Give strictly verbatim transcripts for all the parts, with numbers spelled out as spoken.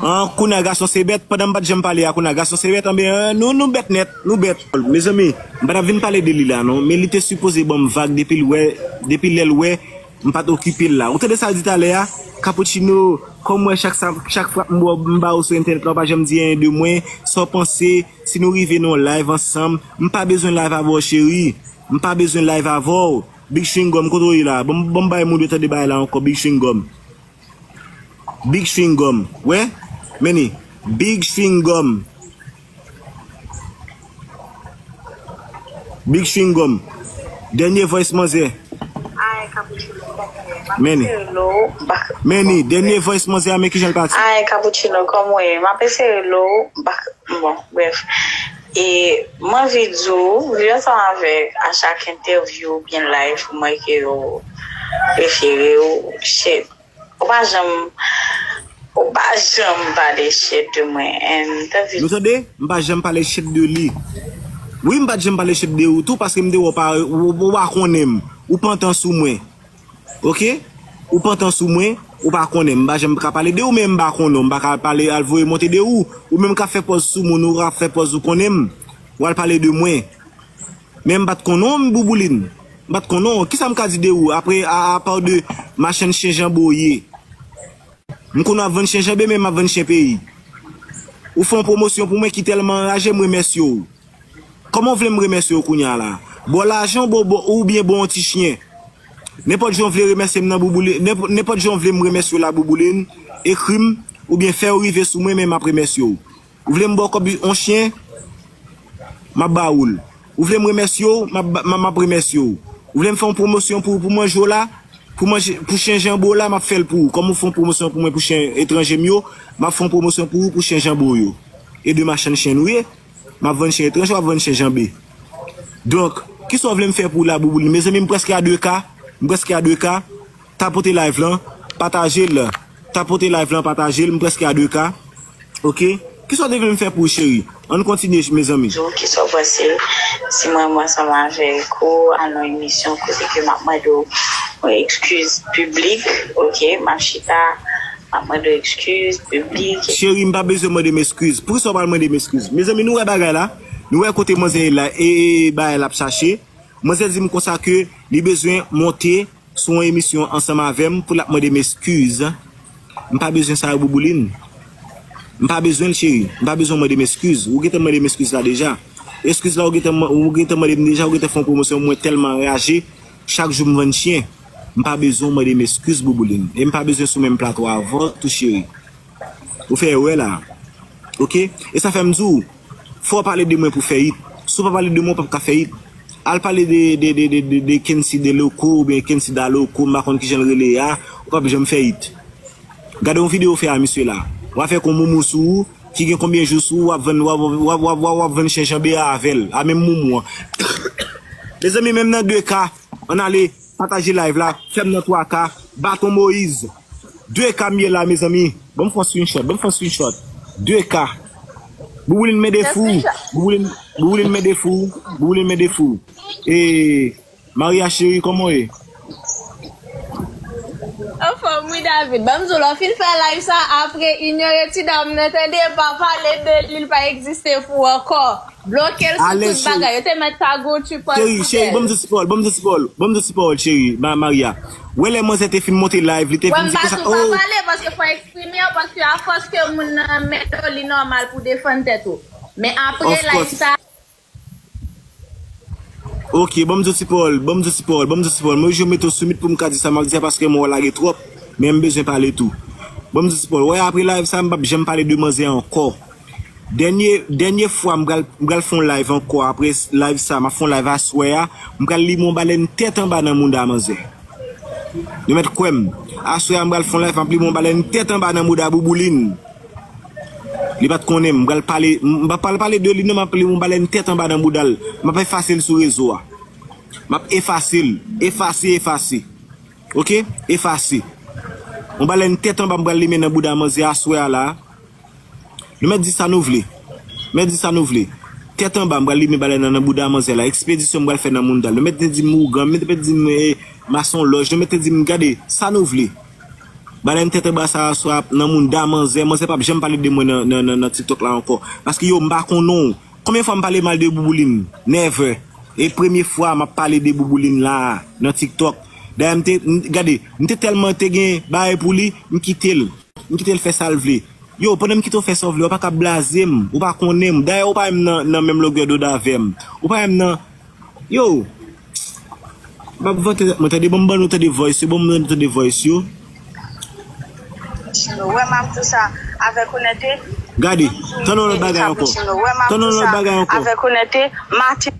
An, kounye a gason se bèt, pandan m pa t janm pale a, kounye a gason se bèt, anben, nou, nou bèt nèt, nou bèt. Mezanmi, m pa t ap vin pale de li la, non, men li te sipoze ban m vag depi l wè, depi lè l wè m pa t okipe l la. Ou tande sa l di talè a? Cappuccino, kòm m wè chak sa, chak frap m ba w, m ba w sou entènèt la, w pa janm di anyen de mwen, sa w panse, si nou rive nan yon live ansanm, m pa bezwen live avè w, cheri. M pa bezwen live avè w. Big Chewing Gum, kote w ye la? Ban m, ban m bay moun yo tande bagay la ankò, Big Chewing Gum. Big Chewing Gum. Wè? Meni. Big Chewing Gum. Big Chewing Gum. Dènye voice manzè. Ay, Cappuccino, kòman w ye? M ap Meni. Eseye rele w, m pa Meni, dènye voice manzè a, men kijan l pati. Ay, Cappuccino, kòman w ye? M ap eseye rele w, m pa Bon, bref. E m anvi di w, viv ansanm avèk a chak entèvyou oubyen live, ou mwen ke yo prefere w, shit. Ou pa janm, ou pa janm pale shit de mwen. And that's it. Nou tande? M pa janm pale shit de li. Wi, m pa t janm pale shit de ou tou, paske m te wè w pa, ou, ou pa konnen m. Ou pantan sou mwen. Oke? Ou pantan sou mwen, ou pa konnen m. M pa janm ka pale de ou, men m pa konnen w. M pa ka pale al voye monte de ou. Ou menm k ap fè pòz sou moun, ou k ap fè pòz ou konnen m. W al pale de mwen. Men m pa t konnen w, m Bouboulin. M pa t konnen w. Kisa m ka di de ou? Apre, a, apa de machann chen janbe w ye. M konnen w ap vann chen janbe, men m ap vann chen peyi. Ou fè yon pwomosyon pou mwen ki tèlman anraje m, remèsye w. Kòman w vle m remèsye w kounye a la? Ba w lajan, ba w, ba w, oubyen ba w yon ti chen? Nenpòt jan w vle remèsye m nan Bouboulin, nenpò-, nenpòt jan w vle m remèsye w la Bouboulin, ekri m, oubyen fè w rive sou mwen, men m ap remèsye w. Ou vle m ba w kòb yon chen? M ap ba ou l. Ou vle m remèsye w? M ap ba, m, m ap remèsye w. Ou vle m fè yon pwomosyon pou, pou manje w la? Pou manje, pou chen janbe w la, m ap fè l pou ou. Kòm ou fè yon pwomosyon pou mwen pou chen etranje m yo, m ap fè yon pwomosyon pou ou pou chen janbe w yo. E de machann chen nou ye. M ap vann chen etranje, w ap vann chen janbe. Donk, kisa w vle m fè pou w la, Bouboulin? Mezanmi, m prèske a de K. M prèske a de K. Tapote live lan, pataje l. Tapote live lan, pataje l. M prèske a de K. Oke? Kisa w te vle m fè pou w, cheri? Ann kontinye, mezanmi. Di w kisa w panse si mwen, mwen ansanm avèk ou, al nan emisyon kote ke m ap mande w yon ekskiz piblik, oke? M ap chita, m ap mande w ekskiz piblik. Cheri, m pa bezwen mande m ekskiz. Poukisa w pral mande m ekskiz? Mezanmi, nou wè bagay la. Nou wè kote manzè ye la, e, e, bagay la ap chache. Manzè di m konsa ke li bezwen monte sou yon emisyon ansanm avè m pou l ap mande m eskiz. M pa bezwen sa yo, Bouboulin. M pa bezwen l, cheri. M pa bezwen w mande m eskiz. Ou gentan mande m eskiz la deja. Eskiz la ou gentan, ou gentan mande m deja, ou gentan fè yon pwomosyon, mwen tèlman anraje, chak jou m vann chen. M pa bezwen w mande m eskiz, Bouboulin. E m pa bezwen sou menm plato avè w tou, cheri. Ou fè erè la. Oke? E sa fè m di w, fò w pale de mwen pou fè it. Si w pa pale de mwen, w p ap ka fè it. Al pale de, de, de, de, de, de Kency Deloko oubyen Kency Daloko, m pa konn kijan l rele a, ou p ap janm fè it. Gade yon videyo w fè a misye la. W ap fè kon moumou sou ou, ki gen konbyen jou sou ou, w ap vann, w ap, w ap, w ap, w ap, w ap vann chen janbe a avè l, a menm moumou an. Mezanmi, menm nan de K, ann ale. Pataje live la, fè m nan twa K, Baton Moyiz. De K m ye la, mezanmi. Ban m fè yon screenshot, ban m fè yon screenshot. De K. Bouboulin men de fou. Bouboulin, Bouboulin men de fou. Bouboulin men de fou. E, Maria cheri, kòman w ye? Anfòm wi, David. Ban m di w, lè w fin fè live sa, apre inyore ti dam nan, tande, pa pale de li, li pa egziste pou ou ankò. Bloke l sou tout bagay. Yo te mèt tag ou, tu pòl. Cheri, cheri, ban m di ti pawòl, ban m di ti pawòl, ban m di ti pawòl, cheri, Ma-, Maria. Wè lè manzè te fin monte live, li te vin di konsa, oh. Wè m pa tou pa pale, paske fò eksprime w, paske afòs ke moun nan mèt ou, li nòmal pou defann tèt ou. Men apre live sa. Ok, ban m di ti pawòl, ban m di ti pawòl, ban m di ti pawòl. Mwen, je mete w sou mit pou m ka di sa m ap di a, paske mwen wè w lage twòp, men m bezwen pale tou. Ban m di ti pawòl. Wè, apre live sa, m p ap janm pale de manzè ankò. Dènye, dènye fwa m pral, m pral fè yon live ankò apre s-, live sa, m ap fè yon live aswè a, m pral limen yon balèn tèt anba nan mouda manzè. Nou mèt kwè m. Aswè a m pral fè yon live, m ap limen yon balèn tèt anba nan mouda Bouboulin. Li pa t konnen m, m pral pale, m pa pral pale de li non, m ap limen yon balèn tèt anba nan mouda l. M ap efase l sou rezo a. M ap efase l. Efase, efase. Ok? Efase. Yon balèn tèt anba m pral limen nan bouda manzè aswè a la. Nou mèt di sa nou vle. Mèt di sa nou vle. Tèt anba, m pral limen balèn nan nan bouda manzè la. Ekspedisyon m pral fè nan mouda l. Nou mèt di m ougan, nou mèt di m, eh, masonlòj. Nou mèt di m, gade, sa nou vle. Balen tèt anba sa aswè a nan mounda manzè, manzè p ap janm pale de mwen nan, nan, nan, nan TikTok la ankò. Paske yo, m pa konnen w. Konbyen fwa m pale mal de Bouboulin? Never. E premye fwa m ap pale de Bouboulin la a, nan TikTok. Dayè, m te, m, gade, m te tèlman te gen bagay pou li, m kite l. M kite l fè sa l vle. Yo, pandan m kite w fè sa w vle, w pa ka blaze m, ou pa konnen m. Dayè, ou pa menm nan, nan menm longè dond avè m. Ou pa menm nan, yo, m ap vante tèt mwen, tande, ban m ban nou tande voice yo, ban m ban nou tande voice yo. Cappuccino, wè m ap di w sa avèk onète. Gade, tann yon lòt bagay ankò. Cappuccino, wè m ap di w sa avèk onète. Maten,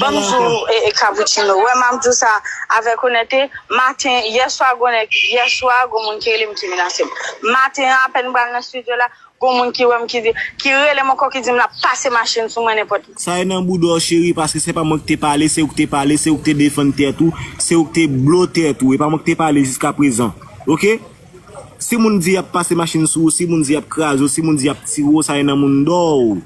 bonjou, e, e, Cappuccino, wè m ap di w sa avèk onète. Maten, yèswa, gon nèg, yèswa, gon moun ki rele m, ki menase m. Maten an, apèn m pral nan estidyo la, gon moun ki wè m, ki di, ki rele m ankò, ki di m l ap pase machin sou mwen nenpòt. Sa e nan bouda w, cheri, paske se pa mwen ki te pale, se ou ki te pale, se ou ki te defann tèt ou, se ou ki te blo tèt ou, e pa mwen ki te pale jiskaprezan. Oke? Si moun di y ap pase machin sou ou, si moun di y ap kraze w, si moun di y ap tire w, sa e nan mounda w.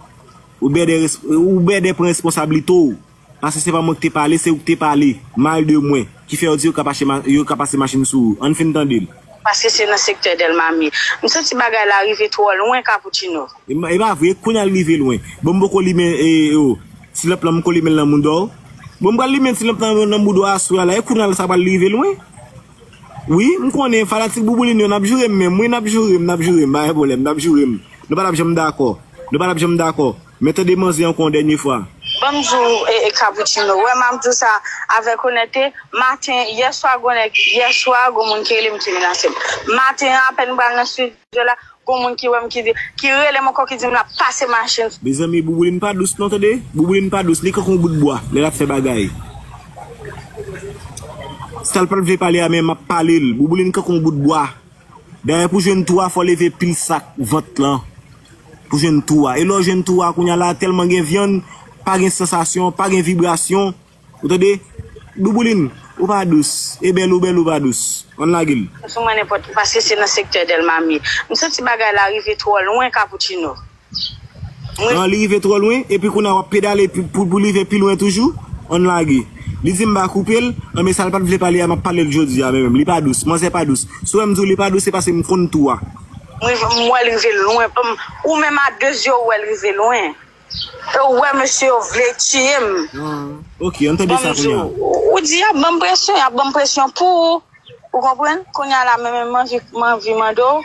Ou bèdè res-, ou bèdè pran responsablite w. Paske se pa mwen ki te pale, se ou ki te pale mal de mwen, ki fè yo di yo ka pache ma-, yo ka pase machin sou ou. Ann fin tande l. Paske se nan sektè Dèlma m ye. M santi bagay la rive twò lwen, Cappuccino. E pa, e pa vre, kounye a l rive lwen. Bon, m poko limen, e, e, o, ti lanp lan, m poko limen l nan mounda w. Bon, m pral limen ti lanp lan nan mounda w aswè a la, e kounye a l sa pral rive lwen. Wi, m konnen fanatik Bouboulin yo, n ap joure m menm, wi, n ap joure m, n ap joure m, pa gen pwoblèm, n ap joure m. Nou pa t ap janm dakò. Nou pa t ap janm dakò. Men tande manzè ankò yon dènye fwa. Ban m di w, e, e, Cappuccino, wè m ap di w sa avèk onète, maten, yèswa, gon nèg, yèswa, gon moun ki rele m, ki menase m. Maten an, apèn m pral nan estidyo la, gon moun ki wè m, ki di, ki rele m ankò, ki di m l ap pase machin. Mezanmi, Bouboulin pa dous non, tande. Bouboulin pa dous, li kankou yon bout bwa, lè l ap fè bagay. Sa l pa t vle pale a, men m ap pale l. Bouboulin kankou yon bout bwa. Dayè, pou jwenn tou a, fò w leve pil sak vant lan. Pou jwenn tou a. E lè w jwenn tou a, kounye a la, tèlman gen vyann, pa gen sansasyon, pa gen vibrasyon. Ou tande? Bouboulin, ou pa dous. E bèl ou, bèl ou pa dous. Ann lage l. Sou mwen nenpòt, paske se nan sektè Dèlma m ye. M santi bagay la rive twò lwen, Cappuccino. An, li rive twò lwen, epi kounye a w ap pedale pou, pou, pou li rive pi lwen toujou. Ann lage. Li di m pa koupe l, an, men sa l pa t vle pale a, m ap pale l jodi a menm. Li pa dous, manzè pa dous. Si w wè m di w li pa dous, se paske m konn tou a. M rive, m wè l rive lwen. Ou menm a de zye w wè l rive lwen. E w wè mesye yo vle tiye m. Ah, ok, ann tande sa kounye a. Ou di y ap ban m presyon, y ap ban m presyon pou ou. Ou konprann? Kounye a la, men, men, m anvi, m anvi mande w,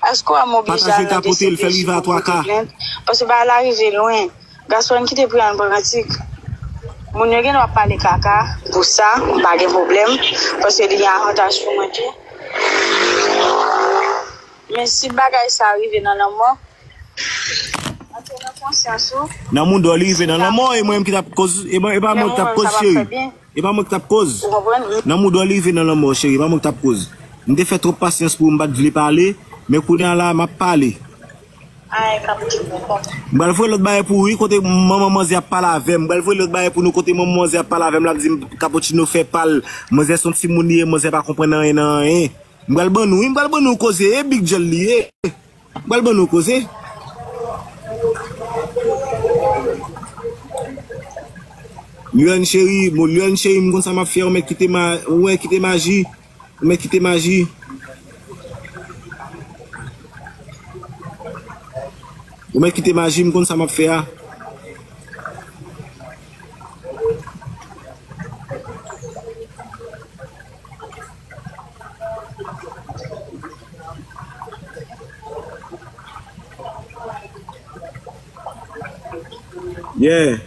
èske w ap mobilize al nan D C P C pou pote plent? Paske bagay la rive lwen. Gason, kite pou y al pran kantik. Moun yo gen dwa pale kaka pou sa, m pa gen pwoblèm, paske li gen avantaj pou mwen tou. Men si bagay sa rive nan lanmò, antre nan konsyans ou. Nan mouda w li rive nan lanmò, e mwen menm ki t ap koz, e mwen, e pa mwen ki t ap koz, cheri. E pa mwen ki t ap koz. Ou konprann? Nan mouda w li rive nan lanmò, cheri, e pa mwen ki t ap koz. M te fè twòp pasyans pou ou, m pa t vle pale, men kounye a la, m ap pale. Ay, Cappuccino, bon. M pral voye lòt bagay pou ou, wi, kote manman manzè ap pale avè m. M pral voye lòt bagay pou nou, kote manman manzè ap pale avè m, l ap di m, Cappuccino fè pa l. Manzè se yon timoun li ye, manzè pa konprann anyen nan anyen. M pral ban nou, wi, m pral ban nou koze, e Big John li ye. M pral ban nou koze. Liòn cheri, bon, Liòn cheri, m konn sa m ap fè, ou mèt kite ma-, ou mèt kite maji, ou mèt kite maji. Ou mèt kite maji, m konn sa m ap fè a. Yeah.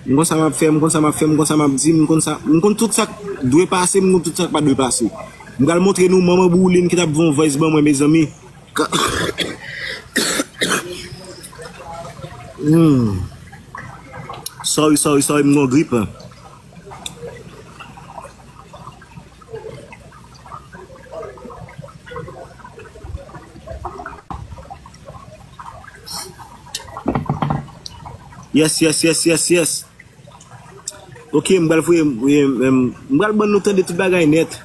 M konn sa m ap fè, m konn sa m ap fè, m konn sa m ap di, m konn sa, m konn tout sa k dwe pase, m konn tout sa k pa dwe pase. M pral montre nou manman Bouboulin ki t ap voye yon voice ban mwen, mezanmi. Ka-, hmm. Sorry, sorry, sorry, m gon grip. Yes, yes, yes, yes, yes. Ok, m pral voye, m, m, m pral ban nou tande tout bagay nèt.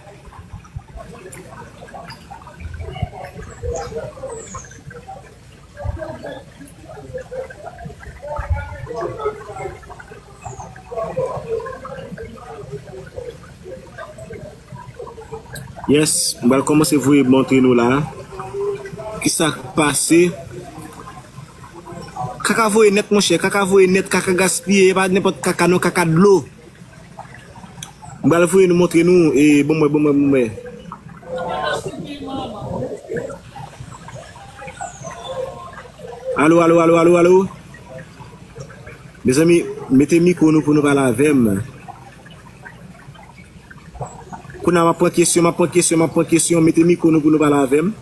Yes, m pral kòmanse voye montre nou la. Kisa k pase? Kaka voye nèt, monchè. Kaka voye nèt, kaka gaspiye. E pa nenpòt kaka, non, kaka dlo. M pral voye nou montre nou. E, bon, mwen, bon, mwen, bon, mwen. Alo, alo, alo, alo, alo. Mezanmi, mete mikwo nou pou nou pale avè m. Kounye a, m ap pran kesyon, m ap pran kesyon, m ap pran kesyon. Mete mikwo nou pou nou pale avè m.